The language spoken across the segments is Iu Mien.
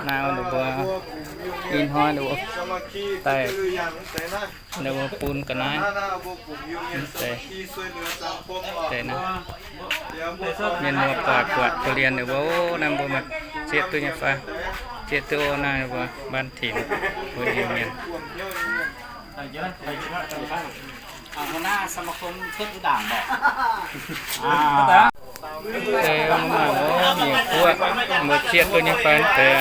Naaiv ninh mbuo ih hnoi ninh mbuo daaih, ninh mbuo bun ga'naaiv deix, deix naaiv. Mienh muoz-doic buatc korv-lienh ninh mbuo, naaiv mbuo maaih zieqv duqv nyei fai? Zieqv duqv naaiv mbuo ban tinc mbuo Iu-Mienh. หัวหน้าสมาคมเพื่อนผู้ด่างบอก Deix mbuo maaih nyic guoqv, mbuo zieqv duqv nyei fai deix.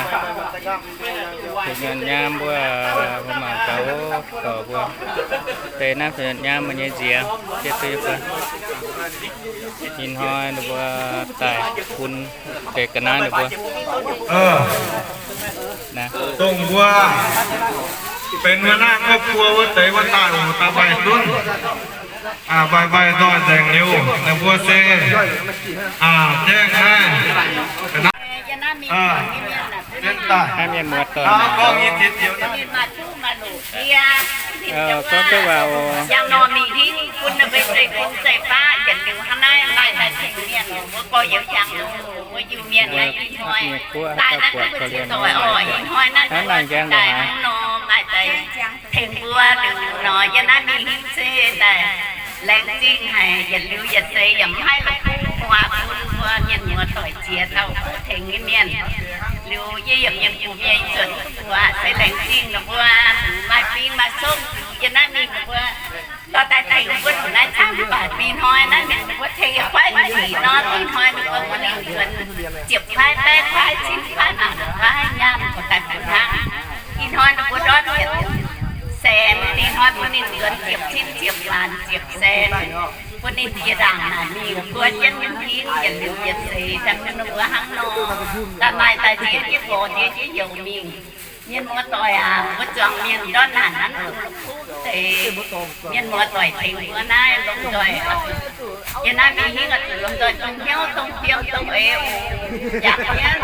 Kuv nyanc nyaam mbuo, mbuo mangc gaax, dorc mbuo. Deix naaiv kuv nyanc nyaam mbuo nyei nziex zieqv duqv nyei fai? Ih hnoi ninh mbuo daaih bun deix ga'naaiv ninh mbuo. Dongh mbuo benx หัวหน้าครอบครัว wuov deix wuov daaih oc, daaih mbaih zunv, mbaih mbaih nzoih nzengc liuz, ninh mbuo se jaeng naaiv. Mienh muoz-doic, gorngv duqv waac oc. Yangh nor mingh hingv bun ninh mbuo zeiv-fun zeiv-faqv yietc liuz hnangv naaiv maaih daaih tengx mienh, mbuo gorx-youz jangx, mbuo Iu-Mienh naaiv ih hnoi daaih naaiv daaih buatc korv-lienh oc. Ih hnoi naaiv daaih hnangv nor maaih daaih tengx mbuo liuz nor, yie naaiv mingh hingv se daaih laengz zingh haic, yietc liuz yietc seix yaac maiv la'kuqv muoz bun mbuo mienh muoz-doic ziex dauh kuv tengx nyei mienh. Liuz yie yaac mienh bungx mienh zuotc duqv buatc se laengz zingh ninh mbuo maaih fing maaih songv, yie naaiv mingh ninh mbuo dorh daaih tengx mbuo ndongc naaiv camv haic. Ih hnoi naaiv mienh ninh mbuo tengx yaac kuaaiv njiec nor, ih hnoi ninh mbuo bun ninh nzuonx ziepc kuaaiv, baeqv kuaaiv, cin kuaaiv, maanc kuaaiv nyaanh daaih bun hnangv. Ih hnoi ninh mbuo ndortv yietc saengx, ih hnoi bun ninh nzuonx ziepc cin ziepc maanc ziepc saengx, bun ninh jiex ndaangc naaic mingh buo jienv nyei hingv yietc liuz yietc seix daaih bun ninh mbuo hnangv nor. Daaih maaih daaih nziex jienv gorx nziex jienv youz mingh. Mienh muoz-doic aac, mbuo zuangx mienh ndortv naanc nanv duqv la'kuqv deix. Mienh muoz-doic tengx mbuo naaiv longc nzoih. Yie naaiv mingh hingv oix zuqc longc nzoih dongh hnyouv dongh fiem dongh eix oc. Yaac mienh.